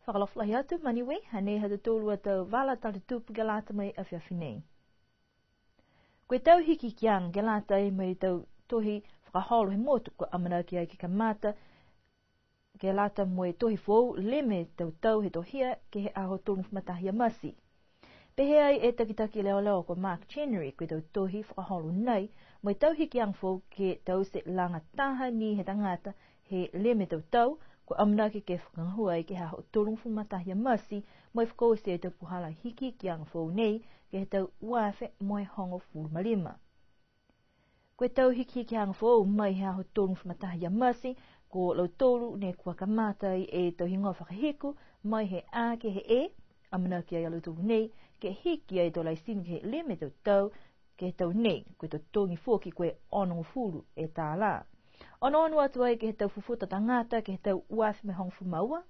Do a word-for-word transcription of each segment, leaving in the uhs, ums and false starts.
Fakaalofa lahi atu ma Niue, hanei ha tautolu a tau vala tala tupu ke lata mo e afiafi nei. Ko e tau hikihikiaga ke lata mo e tau tohi fakaholo he motu kua amanaki ai ke kamata ke lata mo e tohi foou, Leme Tau Tau he Tohia, ke he aho tolugofulu ma taha ia Masi. Pehē ai e takitaki leoleo ko Mark Chenery, ko e tau tohi fakaholo nei mo e tau hikiaga foou ke taute lagataha ni he tagata he leme tau tau, kua amanaki ke fakagahua ai ke he aho tolugofulu ma taha ia Masi, mo e fakaoti e tau puhala hikihikiaga foou nei ke he tau ua afe mo e hogofulu ma lima. Ko e tau hikihikiaga foou mai he aho tolugofulu ma taha ia Masi, ko lautolu ne kua kamata ai e tau higoa fakahiku mai he A ke he E, amanaki ai a lautolu nei ke hiki ai e tau laisini ke he leme tau tau, ke he tau nei, ko e totogi foki ko e onogofulu e tālā. Onoono atu ai ke he tau fufuta tagata ke he tau ua afe mo e hogofulu ma ua,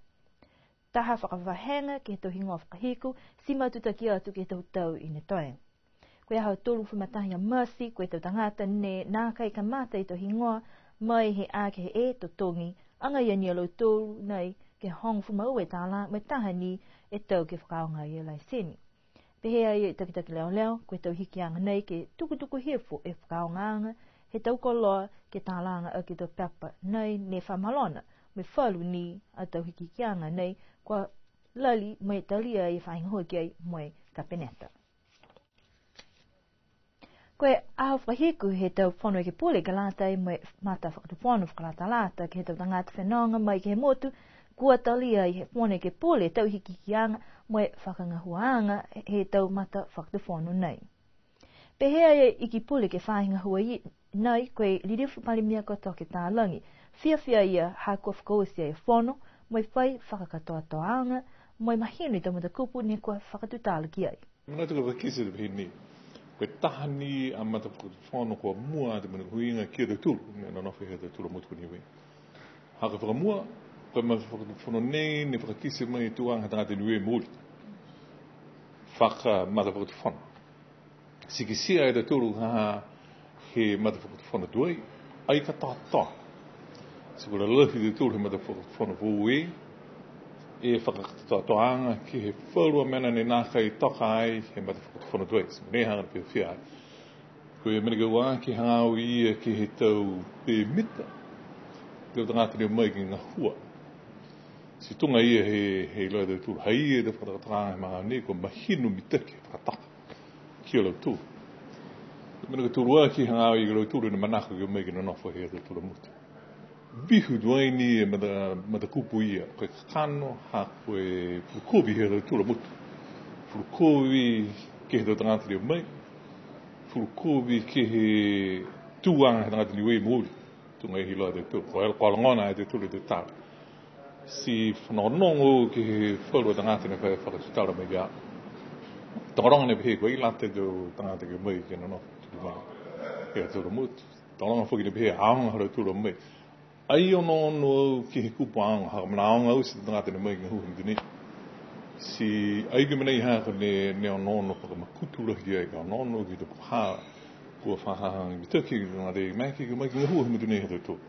taha fakavahega ke he tau higoa fakahiku, ti matutaki atu ke he tau tau i ne toe. Ko e aho tolugofulu ma taha ia Masi, ko e tau tagata ne nākai kamata e tau higoa mai he A ke he E, totogi agaia ni a lautolu nei ke hogofulu ma ua e tālā, mo e taha ni e tau ke fakaaoga ai e laisini. Pehē ai e takitaki leoleo, ko e tau hikiaga nei ke tukutuku hifo e fakaaogaaga he tau koloa ke talaga aki e tau pepa nei ne fa malona, mo e falu ni a tau hikihikiaga nei kua lali mo e talia e faahi gahua ki ai mo e Kapeneta. Ko e aho fakahiku he tau Fono Ekepule ke lata mo e matafakatufono fakalatalata ke he tau tagata fenoga mai ke he motu, kua talia he Fono Ekepule e tau hikihikiaga mo e fakagahuaaga he tau matafakatufono nei. Pehē e Ikipule ke he faahi gahua i-, nei ko e Lilifu Palemia ko Toke Talagi, fiafia a ia ha kua fakaoti e fono mo e fai fakakatoatoaga mo e mahino e tau matakupu ne kua fakatutala ki ai. Manatu ka fakakite e pehē ni, ko e taha ni a matafakatufono kua mua atu mo e mahuiga ki a tautolu, ne nonofo he ha tautolu a motu ko Niue. Ha ko e fakamua, ko e matafakatufono nei ne fakakite mai e tuaga he tagata Niue mooli. Fakamatafakatufono. Ti kitia e tautolu ha he matafakatufono tuai, ai katoatoa. Ti kua lalafi e tautolu he matafakatufono foou e, e fakakatoatoaga ke he falu a mena ne nākai toka ai he matafakatufono tuai. Ti mena ia hagaao e fiafia ai. Ko e mena ke ua ke hagaao ia ke he tau pemita. Tau tagata ne o mai ke gahua. Ti tuga ia he, he iloa e tautolu. Ha ia e tau fakatokatokaaga he magaaho nei, kua mahino mitaki e fakatoka ki a lautolu. Mena ka tolu aki hagaao ia ki a lautolu ne manako ke o mai ke nonofo he ha tautolu a motu. Vihu tuai ni e mata-, matakupu ia, ko e kakano, ha ko e fulukovi he ha tautolu a motu. Fulukovi ke he tau tagata ne o mai. Fulukovi ke he tuaga he tagata Niue mooli. Tuga e iloa e tautolu, ko e, kua logona e tautolu e tau tala. Ti fanogonogo ke he falu a tagata ne fa-, fakatutala mai ki a. Tokologa ne pehē kua ai lata e tau tagata ke o mai ke nonofo, tuga e ha tautolu a motu. Tokologa foki ne pehē aoga ha lautolu a o mai. Ai onoono au ke he kupu aoga, ha ko e mena aoga au ti tagata ne o mai ke gahua he motu nei. Ti ai ko e mena ia ha ko e ne, ne onoono fakamakutu lahi ai ka onoono ke he tau puhala. Kua fakahagahaga mitaki ke gata e maeke ke o mai ke gahua he motu nei ha tautolu.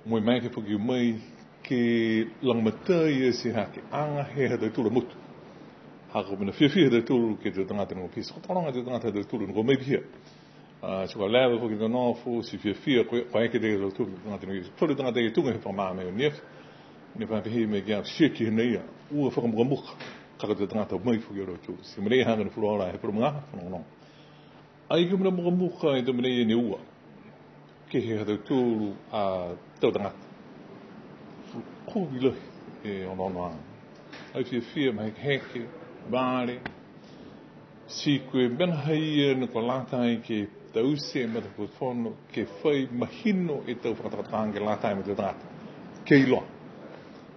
Mo e maeke foki o mai ke lagomatai e ti haakeaga he ha tautolu a motu. Ha ko e mena fiafia ha tautolu ke he tau tagata ne o pisi. Ko e tokologa e tau tagata ha tautolu ne kua o mai pihia. A, ti kua leva foki e nonofo, ti fiafia, ko e, ko e ke he ha tautolu tagata ne o pisi. Falu tagata ia tuga he fakamaama ne o ni afi. Ne fa pehē mai ki a, ti eke hanei a, ua fakamukamuka. Ka ko e tau tagata o mai foki a lautolu. Ti mena ia hagaao ne fuluola he falu magahala, fanogonogo. Ai ko e mena mukamuka e tau mena ia ne ua. Ke he ha tautolu a tau tagata. Fulukovi lahi e onoonoaga. Ai fiafia, mahekeheke, vale. Ti ko e mena ha ia ne kua lata ai ke taute e matafakatufono, ke fai mahino e tau fakatokatokaaga ke lata mo e tau tagata. Ke iloa.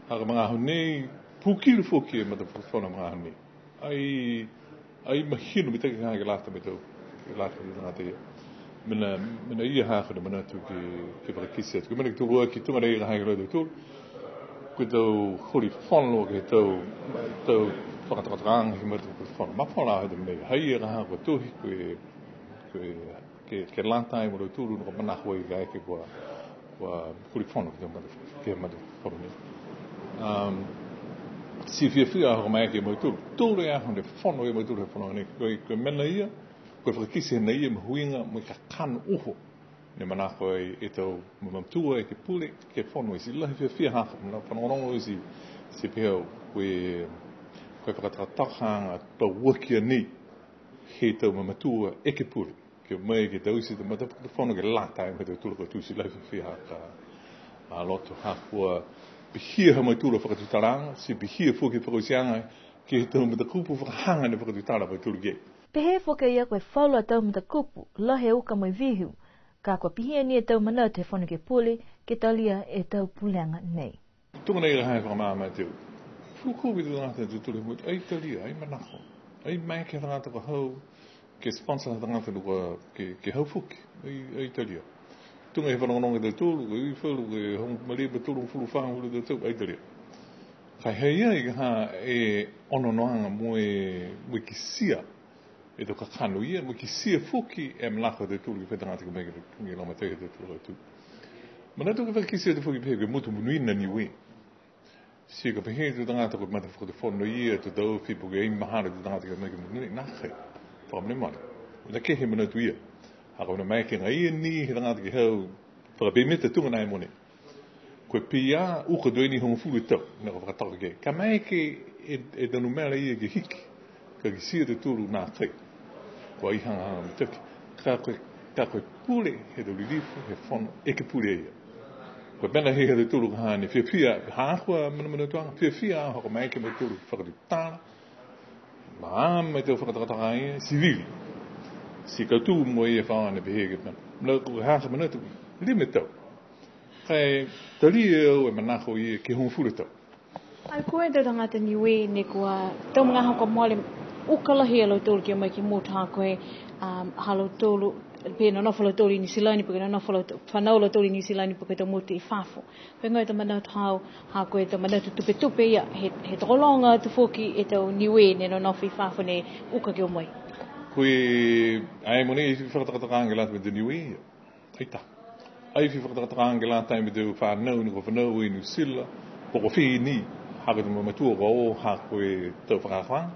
Ha ko e magaaho nei, pukili foki e matafakatufono magaaho nei. Ai, ai mahino mitaki ha ke lata mo e tau, ke lata mo e tau tagata ia. Mena, mena ia ha ko e manatu ke, ke fakakite atu. Ko e mena ke tolu aki tuga nei ka ha ke lata tolu. Ko e tau holi fono ke he tau, tau fakatokatokaaga he matafakatufono. Mafola he tau mena ia. Ha ia ka ha ko e tohi, ko e, ko e ke, ke lata ai mo lautolu ne kua manako ai ka eke kua, kua holi fono ke he mata, ke he mata fono nei. Um, Ti fiafia haaku maeke mo e tolu, tolu e aho ne fono e mautolu he fono nei. Ko e, ko e mena ia, ko e fakakite nei e mahuiga mo e kakano uho ne manako ai e tau mamatua ekepule ke fono. Ti lahi e fiafia haaku, mena fanogonogo ti, ti pehē au, ko e, ko e fakatokatokaaga pauaki a nei he tau mamatua ekepule ke o mai ke taute e tau matafakatufono ke lata mo e tau tula kautū. Ti lahi e fiafia haaku a loto ha kua pihia ha mautolu a fakatutalaaga, ti pihia foki e fakaotiaga ke he tau matakupu fakahaga ne fakatutala a mautolu ki ai. Pehē foki a ia ko e falu a tau matakupu, lahi e uka mo e vihu, ka kua pihia ni e tau manatu he Fono Ekepule ke talia e tau pulega nei. Tuga nei la ha e fakamaama atu. Fulukuvi e tau tagata ha tautolu he motu, ai talia, ai manako, ai maeke e tagata ka hau, ke sponsor e tagata ne kua, ke, ke hau foki, ai, ai talia. Tuga e fanogonogo ha tautolu, ko e falu, ko e hogofulu ma lima, tolugofulu, fāgofulu e tau, ai talia. Ka e ha i ai ke he onoonoaga mo e, mo e kitia e tau kakano ia, mo e kitia foki e manako ha tautolu ke fai tagata ke o mai ke lagomatai ha tautolu a lotu. Manatu ke fakakitia atu foki pehē ko e motu monuina Niue. Ti ka pehē e tau tagata ko e matafakatufono ia, to taofi po ke ai mahalo e tau tagata ke o mai ke monuina, nākai. Fakamolemole. Ko e kehe e manatu ia. Ha ko e mena maeke agaia ni he tagata ke hau, fakapemita tuga nai mogonei. Ko e pihia, uka tuai ni hogofulu e tau, ne kua fakatoka ke. Ka maeke e, e tau numela ia ke hiki, ka kitia e tautolu nākai. Kua ai hagahaga mitaki. Ka ko e, ka ko e pule he tau lilifu he Fono Ekepule ia. Ko e mena he ha tautolu ka hane fiafia, ha kua manamanatuaga, fiafia ha kua maeke a mautolu fakatutala, ma, ma e tau fakatokatokaaga ia, sivili. Ti kautū mo e faoa ne pehē ke mena. Mena ko e ha ka manatu, lima e tau. Ka e talia e au e manako ia ke hogofulu e tau. Ai ko e tau tagata Niue ne kua, tau magaaho kua mole, uka lahi a lautolu ke o mai ke he motu ha ko e, um, ha lautolu, pehē nonofo a lautolu i Niu Silani, po ke nonofo a lautolu, fanau a lautolu i Niu Silani, po ke tau motu i fafo. Ko e heigoa e tau manatu haau, ha ko e tau manatu tupetupe ia, he, he tokologa atu foki e tau Niue ne nonofo i fafo ne uka ke o mai. Ko e, ai mogonei e fakatokatokaaga ke lata mo e tau Niue ia. Ai taha. Ai fai fakatokatokaaga ke lata mo e tau fanau ne kua fanau i Niu Silani, po ko fē ni, ha ko e tau mamatua kua o, ha ko e tau fakaakoaga,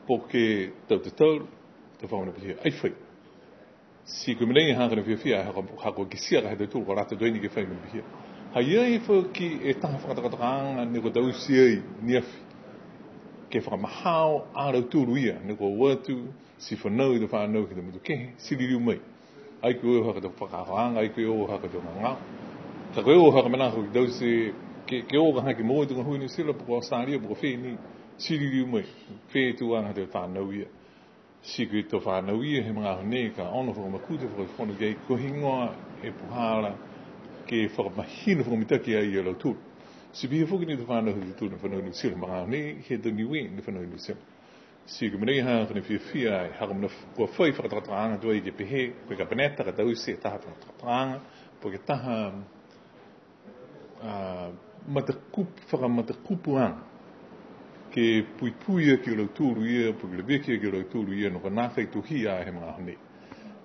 po ke tau tatalu, tau faahi ne pihia. Ai fai. Ti ko e mena ia ha ko e fiafia, ha ko, ha ko e kitia ka ha tautolu kua lata tuai ni ke fai mena pihia. Ha i ai foki e taha fakatokatokaaga ne kua taute ai neafi. Ke fakamahao a lautolu ia, ne kua o atu, ti fanau e tau fanau ke he tau motu kehe, ti liliu mai. Ai ko e o ha ko e tau fakaakoaga, ai ko e o ha ko e tau gagao. Ka ko e o ha ko e manako ke taute, ke, ke o ka hake mo e tau gahua i Niu Silani, po ko Australia, po ko fē ni, ti liliu mai. Fē tuaga he tau fanau ia. Ti ko e tau fanau ia he magaaho nei ka ono fakamakutu, fakafono ki ai, ko e heigoa e puhala ke fakamahino fakamitaki ai a lautolu. Ti pihia foki ni e tau fanau ha tautolu ne fanau i Niu Silani he magaaho nei, he tau Niue ne fanau i Niu Silani. Ti ko e mena ia ha ko e fiafia ai, ha ko e mena f-, kua fai fakatokatokaaga tuai ke pehē, ko e Kapeneta ka taute e taha fakatokatokaaga, po ke taha a, matakupu, fakamatakupuaga. Ke puipui aki a lautolu ia, po ke leveki aki a lautolu ia, ne kua nākai tohia he magaaho nei.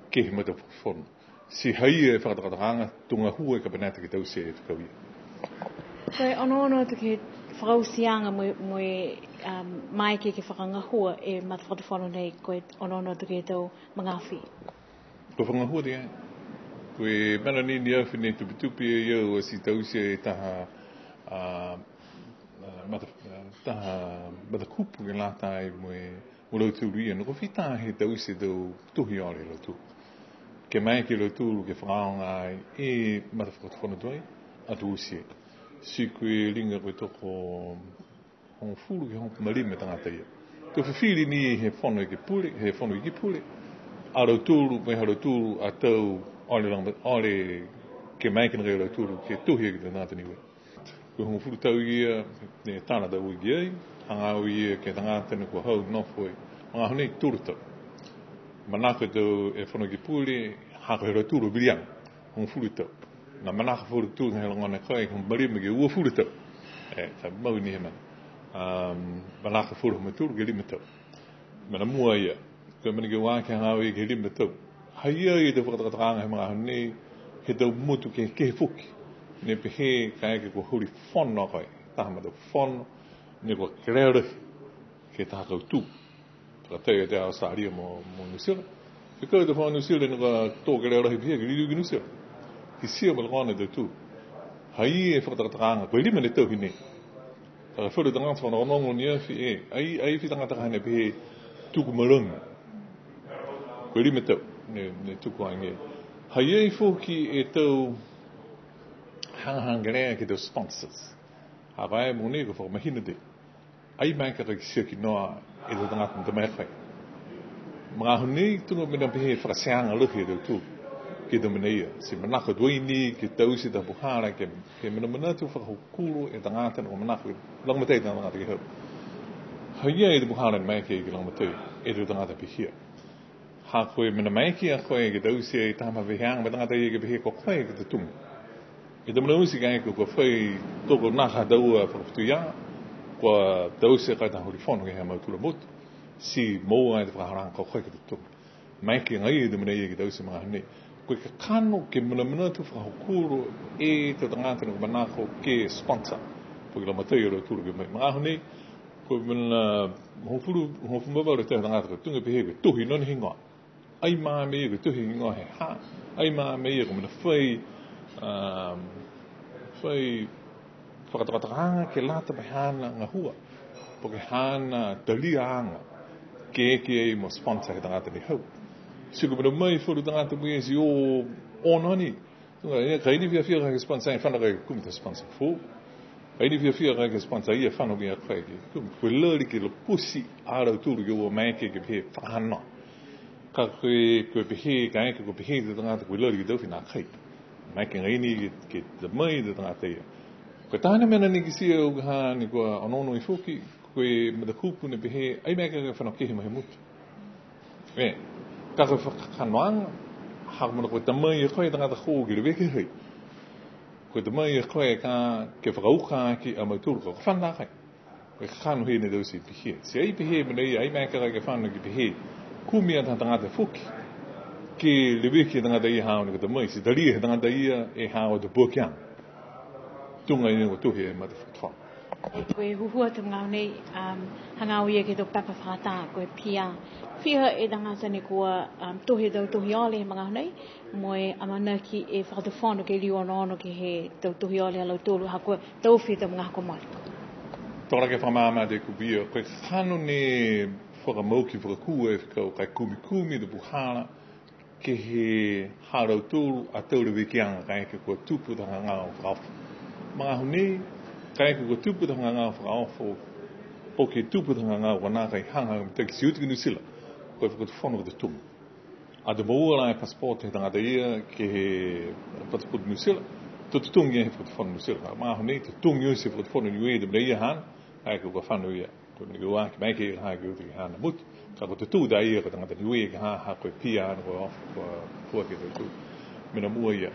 Ke he matafakatufono. Ti ha ia e fakatokatokaaga, to gahua e Kapeneta ke taute e fekau ia. Ko e onoono atu ke he fakaotiaga mo e, mo e, um, maeke ke fakagahua e matafakatufono nei, ko e onoono atu ke he tau magaaho fē. Ko e fakagahua ia. Ko e mena ni ne afi ne tupetupe ai au ati taute e taha, a, a, mata-, a, taha matakupu ke lata ai mo e, mo lautolu ia. Ne kua fita he taute e tau tohi ole he lautolu. Ke maeke a lautolu ke fakaaoga ai e matafakatufono tuai, ato oti. Ti ko e liga ko e toko hogofulu ke hogofulu ma lima e tagata ia. To fifili ni he Fono Ekepule, he Fono Ekepule, a lautolu, mo e ha lautolu a tau ole laga, ole ke maeke nākai a lautolu ke tohi aki e tau tagata Niue. Ko e hogofulu tau ia, ne tala tau ki ai, hagaao ia ke he tagata ne kua hau nofo ai. Magaaho nei tolu tau. Manako e tau e Fono Ekepule, ha ko e ha lautolu a viliaga, hogofulu tau. Ne manako falu tau he logona kai, hogofulu ma lima ke uafulu tau. E, ka mau ni he mena. Um, manako falu ha mautolu ke lima tau. Mena mua ia. Ko e mena ke ua ke hagaao ia ke lima tau. Ha i ai e tau fakatokatokaaga he magaaho nei, he tau motu kehekehe foki. Ne pehē kaeke kua holi fono a koe. Taha matafakatufono, Ne kua kelea lahi ke he taha kautū. Fakatai e Australia mo, mo New Zealand. Fekau e tau faahi New Zealand ne kua tō kelea lahi pihia ke liliu ki New Zealand. Kitia mo e kona e tau tū. Ha i ai e fakatokatokaaga, ko e lima ne tauhi nei. Ka e falu tagata fanogonogo ni afi e, ai, ai fai tagata ka hane pehē tuku malagi. Ko e lima tau, ne, ne tuku age. Ha i ai foki e tau hagahaga kelea ke he tau sponsors. Ha ko e mogonei kua fakamahino tei. Ai maeke ka kitia ki noa e tau tagata ne ta mai kai. Magaaho nei tuga mena pehē fakateaga lahi e tau tū. Ke he tau mena ia. Ti manako tuai ni ke taute e tau puhala ke, ke manamanatu fakahokulo e tagata ne kua manako. Lagomatai e tau tagata ke hau. Ha i ai e tau puhala ne maeke ke lagomatai e tau tagata pihia. Ha ko e mena maeke a koe ke taute e tau maveheaga mo e tagata ia ke pehē ko koe ke totogi. E tau mena oti kaeke kua fai tokonaha ha taua fakafetuiaga, kua taute e kautaha holifono ke he ha mautolu a motu, ti moua e fakaholoaga ko koe ke totogi. Maeke agaia e tau mena ia ke taute magaaho nei. Ko e kakano ke manamanatu fakahokulo e tau tagata ne kua manako ke sponsor. Po ke lagomatai a lautolu ke mai. Magaaho nei, ko e mena hogofulu, hogofulu ma valu e tau tagata ka tuga pehē ko e tohi nona higoa. Ai mā mena ia ko e tohi higoa he ha. Ai mā mena ia ko e mena fai, um, fai fakatokatokaaga ke lata mo e haana gahua. Po ke haana taliaga. Ke eke ai mo sponsor he tagata ne hau. Ti ko e mena mai falu tagata mo e ti o ono ni. Tuga, ia, ka e ai ni fiafia ka ke sponsor, e fano ka ke kumi tau sponsor foou. Ka e ai ni fiafia ka ke sponsor, ia fano ke a ka ke kumi. Ko e lali ke lapusi a lautolu ke ua maeke ke pehē fakahanoa. Ka ko e, ko e pehē, kaeke kua pehē e tau tagata, ko e lali ke taute nākai. Maeke agaia ni ke, ke ta mai e tau tagata ia. Ko e taha ni mena ne kitia au ka ha ne kua onoono ai foki, ko e matakupu ne pehē, ai maeke ka ke fano kehe mai he motu. E, ka ko e fakakanoaga, ha ko e mena ko e ta mai e koe e tagata ko e ke leveki hai. Ko e ta mai e koe ka ke fakauka aki a mautolu ka ko e fano kai. Ko e kakano he ne taute pihia. Ti ai pehē mena ia, ai maeke ka ke fano ke pehē. Kumi a taha tagata foki. Ke leveki a tagata ia ha ne kua ta mai. Ti talia he tagata ia e ha o te puakiaga. Tuga ia ko e tohi e matafakatufono. Ko e huhua he magaaho nei, um, hagaao ia ke he tau pepa fakatā, ko e P R. Fiha e tagata ne kua, um, tohi e tau tohi ole he magaaho nei, mo e amanaki e fakatufono ke liu onoono ke he tau tohi ole ha lautolu, ha kua taofi e tau magaaho kua mole. Tō lā ke fakamaama e kupu ia, ko e kakano ne fakamau ki fakakū e fekau ka e kumikumi e puhala, ke he ha lautolu a tau levekiaga kaeke kua tupu e tau hagagao fakaofo. Magaaho nei, kaeke kua tupu e tau hagagao fakaofo, po ke tupu e tau hagagao kua nākai hagahaga mitaki ti oti ki Niu Silani, ko e fakatufono ka totogi. Ato moua lā e passport he tagata ia ke he passport Niu Silani, to totogi he fakatufono Niu Silani. Magaaho nei, totogi oti he fakatufono Niue e tau mena ia haana, kaeke kua fano ia. Ko e mena ke ua, ke maeke ke ha ke uta ke he haana motu. Ka ko e tutū tā ia ko e tagata Niue ke ha, ha ko e P R ko e ofo, ko e fua ke tutū. Mena mua ia.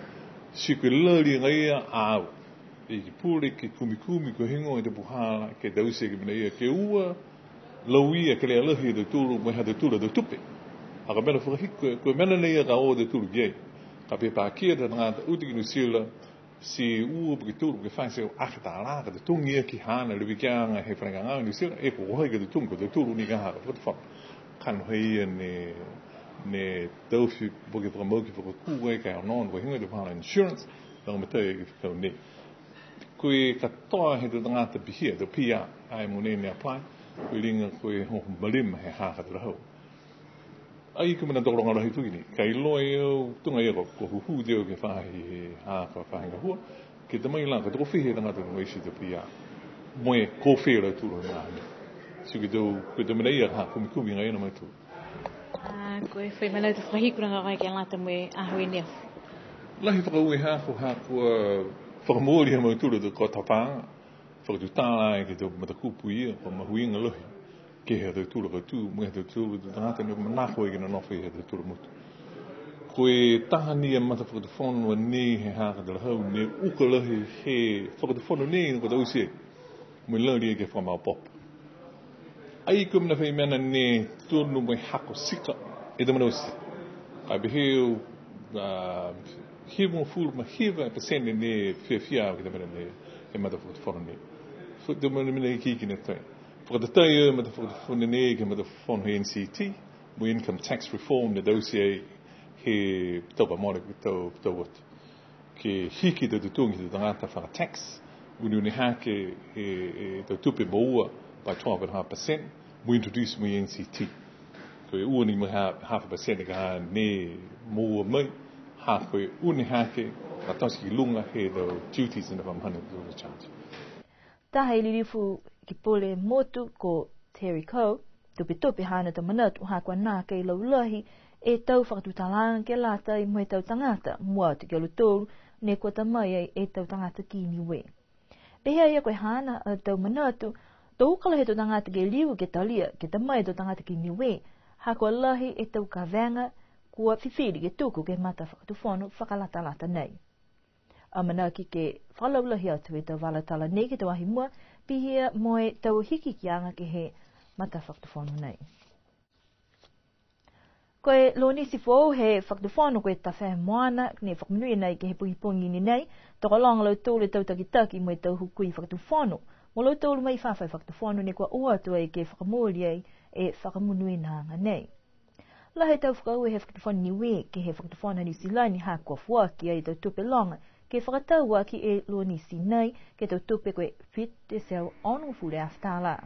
Ti ko e lali agaia a au. Iki pule ke kumikumi ko e heigoa e tau puhala, ke taute ke mena ia, ke ua, lauia kelea lahi e tautolu, mo e ha tautolu a tau tupe. Ha ko e mena fakahiku, ko e mena nei ia ka o a tautolu ki ai. Ka pehē pakia e tau tagata uta ki Niu Silani, ti ua po ke tolu po ke fā e teau afe tālā ka totogi aki haana levekiaga he fale gagao Niu Silani, e ko hai ka totogi, ko tautolu ni ka ha ka fakatufono. Kakano ha ia ne, ne taofi po ke fakamau ke fakakū ai ka e onoono ko e heigoa e tau puhala insurance, lagomatai ke fakakū nei. Ko e katoa he tau tagata pihia, tau P R, ai mogonei ne apply, ko e liga ko e hogofulu ma lima he ha ka talahau. Ai ko e mena tokologa lahi foki ni. Ka iloa e au, tuga ia ko, ko e hūhū tei au ke he faahi, he ha ko e faahi gahua. Ke ta mai lā, ko e tokofiha e tagata ne ua isi tau P R. Mo e ko fē a lautolu he magaaho nei. Ti ko e tau, ko e tau mena ia ka kumikumi agaia a mautolu. A, ko e fai mena tau fakahiku na ka ke lata mo e aho i ne afi. Lahi fakaaue ha ko, ha kua fakamooli a mautolu tau kotopaaga. Fakatutala ai ke he tau matakupu ia, kua mahuiga lahi. Ke he ha tautolu a kautū, mo e ha tautolu a tagata ne manako ai ke nonofo ai he ha tautolu a motu. Ko e taha ni a matafakatufono a nei he ha ka talahau ne uka lahi he fakatufono nei ne kua taute. Mo e lali ai ke fakamaopoopo. Ai ko e mena fai mena ne tonu mo e hako tika, e tau mena oti. Ka pehē au, a, hivagofulu ma hiva e pasene ne fiafia ke he tau mena nei, he matafakatufono nei. Tau mena, mena ikiiki ne tatai. Fakatatai e matafakatufono nei ke he matafakatufono he N C T, mo e income tax reform ne taute ai he tau kua mole, tau, tau atu. Ke hiki e tau totogi he tau tagata faka-tax, uneune hake e, e tau tupe moua by twelve and a half percent, mo e introduce mo e N C T. Ko e ua ni mo e ha-, half a percent ka ha ne moua mai, ha ko e uneune hake, ka tote ki luga he tau duties ne fa mahani tau charge. Taha e lilifu Ekepule Motu ko Terry Coe, tupetupe haana tau manatu ha kua nākai laulahi e tau fakatutalaaga ke lata mo e tau tagata, mua atu ki a lautolu ne kua ta mai ai e tau tagata ki Niue. Pehē a ia ko e haana a tau manatu, to uka lahi e tau tagata ke liu ke talia, ke ta mai e tau tagata ki Niue, ha kua lahi e tau kavega kua fifili ke tuku ke he matafakatufono fakalatalata nei. Amanaki ke fakalaulahi atu e tau vala tala nei ke he tau aho i mua, pihia mo e tau hikihikiaga ke he matafakatufono nei. Ko e lonisi foou he fakatufono ko e Tafe Moana, ne fakamonuina ai ke he pogipogi ni nei, tokologa a lautolu e tau takitaki mo e tau hukui fakatufono, mo lautolu mai fafo he fakatufono ne kua o atu ai ke fakamooli ai e fakamonuinaaga nei. Lahi e tau fakaaue he fakatufono Niue ke he fakatufono Niu Silani ha kua foaki ai e tau tupe loga ke fakatau aki e lonisi nei ke he tau tupe ko e fitu e teau onogofulu e afe tālā.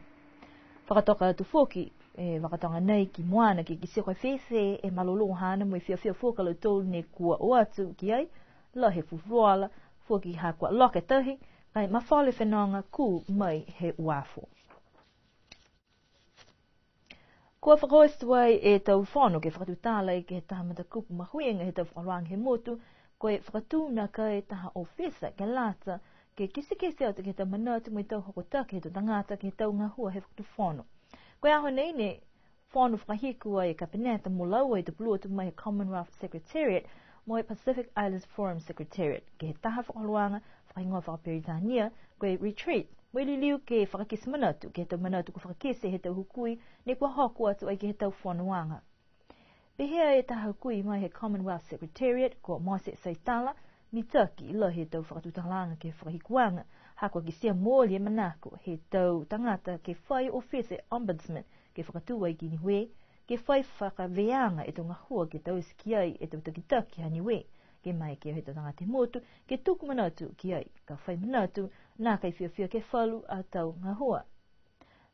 Fakatoka atu foki e vakatoga nei ki Moana ke kitia ko e fēfē e malolō haana mo e fiafia foki a lautolu ne kua o atu ki ai, lahi e fulufuluola, foki ha kua loka e tahi, ka e mafola e fenoga kū mai he uafo. Kua fakaoti tuai e tau fono ke fakatutala ai ke he taha matakupu mahuiga he tau fakaholoaga he motu, ko e fakatū nākai e taha ofisa ke lata, ke kitekite atu ke he tau manatu mo e tau hokotaki he tau tagata ke he tau gahua he fakatufono. Ko e aho nei ne fono fakahiku ai e Kapeneta mo laua e tau pulotu mai he Commonwealth Secretariat mo e Pacific Islands Forum Secretariat, ke he taha fakaholoaga fakahigoa fakaperitania, ko e retreat, mo e liliu ke fakakite manatu, ke he tau manatu kua fakakite he tau hukui, ne kua hoko atu ai ke he tau fonoaga. Pehē e taha hukui mai he Commonwealth Secretariat, ko Mose Saitala, mitaki lahi e tau fakatutalaaga ke he fakahikuaga, ha kua kitia mooli e manako he tau tagata ke fai ofisa Ombudsman, ke fakatū ai ki Niue, ke fai fakavēaga e tau gahua ke taute ki ai e tau takitaki ha Niue, ke maeke he tau tagata he motu ke tuku manatu ki ai, ka fai manatu, nākai fiafia ke falu a tau gahua.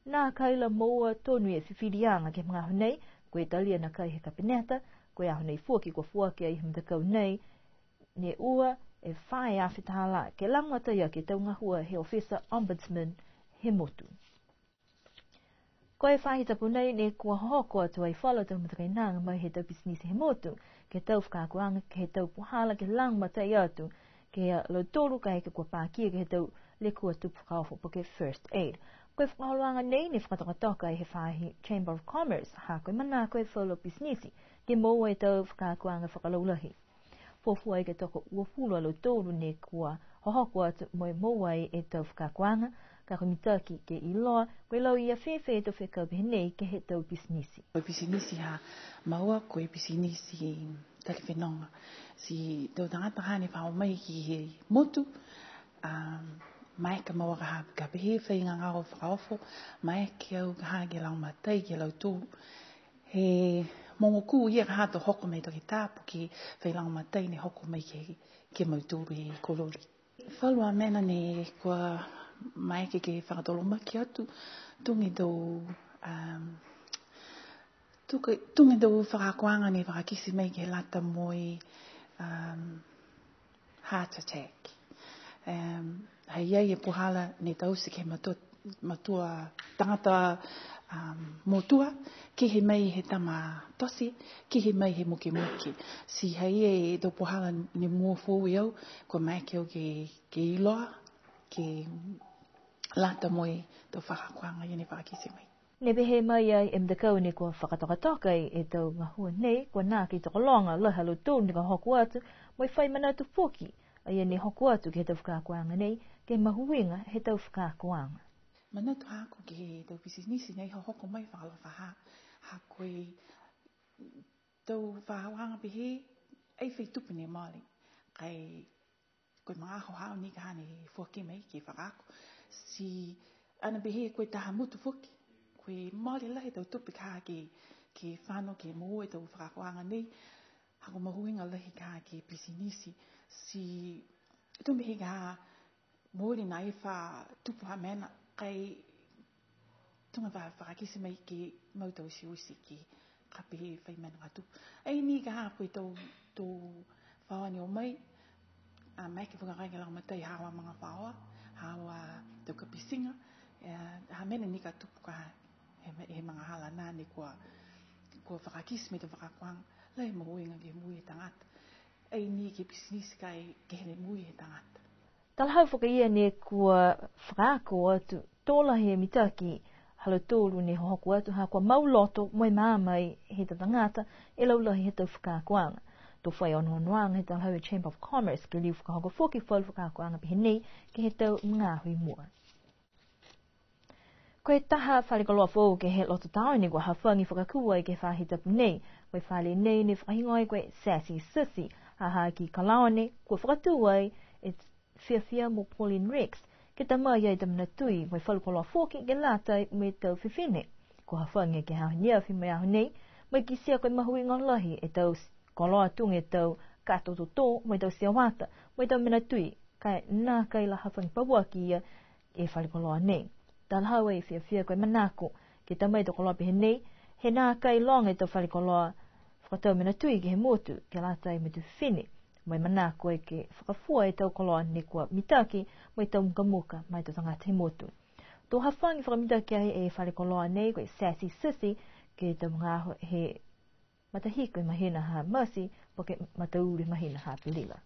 Nākai la moua tonu e fifiliaga ke he magaaho nei, ko e talia nākai he Kapeneta, ko e aho nei foki kua foaki ai he matakau nei, ne ua e fā e afe tālā, ke lagomatai aki e tau gahua he ofisa Ombudsman he motu. Ko e faahi tapu nei ne kua hohoko atu ai falu tau matakainaga mai he tau pisinisi he motu, ke he tau fakaakoaga, ke he tau puhala, ke lagomatai atu, ke he lautolu kaeke kua pakia ke he tau lekua tupu fakaofo po ke first aid. Ko e fakaholoaga nei ne fakatokatoka ai he faahi Chamber of Commerce, ha ko e manako e falu pisinisi, ke moua e tau fakaakoaga fakalaulahi. Fuafua ai ke tokoua e fulu a lautolu ne kua hohoko atu mo e moua ai e tau fakaakoaga, ka ko e mitaki ke iloa, ko e lauia fēfē e tau fekau pehē nei ke he tau pisinisi. Ko e pisinisi ha maua, ko e pisinisi tali fenoga. Ti tau tagata ha ne fa o mai ke he motu, a, maeke maua ka ha, ka pehē fai gagao fakaofo, maeke au ka ha ke lagomatai ke he lautolu. He mogo kū ia ka ha to hoko mai toketā, po ke fai lagomatai ne hoko mai ke, ke mautolu he kololi. Falu a mena ne kua maeke ke fakatolomaki atu, tuga e tau, um, tuga, tuga e tau fakaakoaga ne fakakite mai ke lata mo e, um, heart attack. Um, ha i ai e puhala ne taute ke he matua, matua tagata, um, motua, kehe mai he tama tote, kehe mai he mukemuke. Ti ha i ai e tau puhala ne mua foou e au, kua maeke au ke, ke iloa, ke lata mo e tau fakaakoaga ia ne fakakite mai. Ne pehē mai ai e matakau ne kua fakatokatoka ai e tau gahua nei, kua nākai tokologa lahi a lautolu ne kua hoko atu, mo e fai manatu foki, a ia ne hoko atu ke he tau fakaakoaga nei, ke he mahuiga he tau fakaakoaga. Manatu haaku ke he tau pisinisi nei hohoko mai fakaalofa ha, ha ko e tau fakaakoaga pehē, ai fai tupe ne mole, ka e ko e magaaho haau ni ka ha ne foaki mai ke fakaako. Ti Ana pehē ko e taha motu foki, ko e mole lahi e tau tupe ka ke, ke fano ke moua e tau fakaakoaga nei, ha ko e mahuiga lahi ka ke pisinisi, ti tuga pehē ka mooli nai fa tupu ha mena, ka e tuga fa fakakite mai ke mau tau osioti ke ka pehē fai mena ka tupu. Ai ni ka ha ko e tau, tau faoa ne o mai, a, maeke fakaaoga ke lagomatai haau a magafaoa, haau a tau kapitiga, e, ha mena ni ka tupu ka he, he magahala nā ne kua, kua fakakite mai e tau fakaakoaga, lahi e mahuiga ke moui e tagata. Ai ni ke pisinisi ka e ke he moui he tagata. Talahau foki a ia ne kua fakaako atu, to lahi e mitaki ha lautolu ne hohoko atu ha kua mau loto mo e maama he tau tagata e laulahi he tau fakaakoaga. To fai onoonoaga he talahau e Chamber of Commerce ke liu fakahoko foki falu fakaakoaga pehē nei ke he tau magaaho i mua. Ko e taha fale koloa foou ke he loto taone kua hafagi fakakū ai ke he faahi tapu nei. Ko e fale nei ne fakahigoa ai ko e Sassy Sissy, ha ha ki Kalaone, kua fakatū ai e Fiafia mo Pauline Rex, ke ta mai ai e tau mena tui, mo e falu koloa foki ke lata mo e tau fifine. Kua hafagi ke he aho neafi mo e aho nei, mo e kitia ko e mahuiga lahi e tau s-, koloa tuga e tau kato totō, mo e tau sioata, mo e tau mena tui, ka e nākai la hafagi pauaki ia e fale koloa nei. Talahau e Fiafia ko e manako ke ta mai e tau koloa pehē nei, he nākai loga e tau fale koloa fakatau mena tui ke he motu, ke lata mo e tau fifine, mo e manako ai ke fakafua e tau koloa ne kua mitaki, mo e tau mukamuka ma e tau tagata he motu. To hafagi fakamitaki ai e fale koloa nei ko e Sassy Sissy, ke he tau magaaho he matahiku he mahina ha Mati, po ke mataulu he mahina ha Apelila.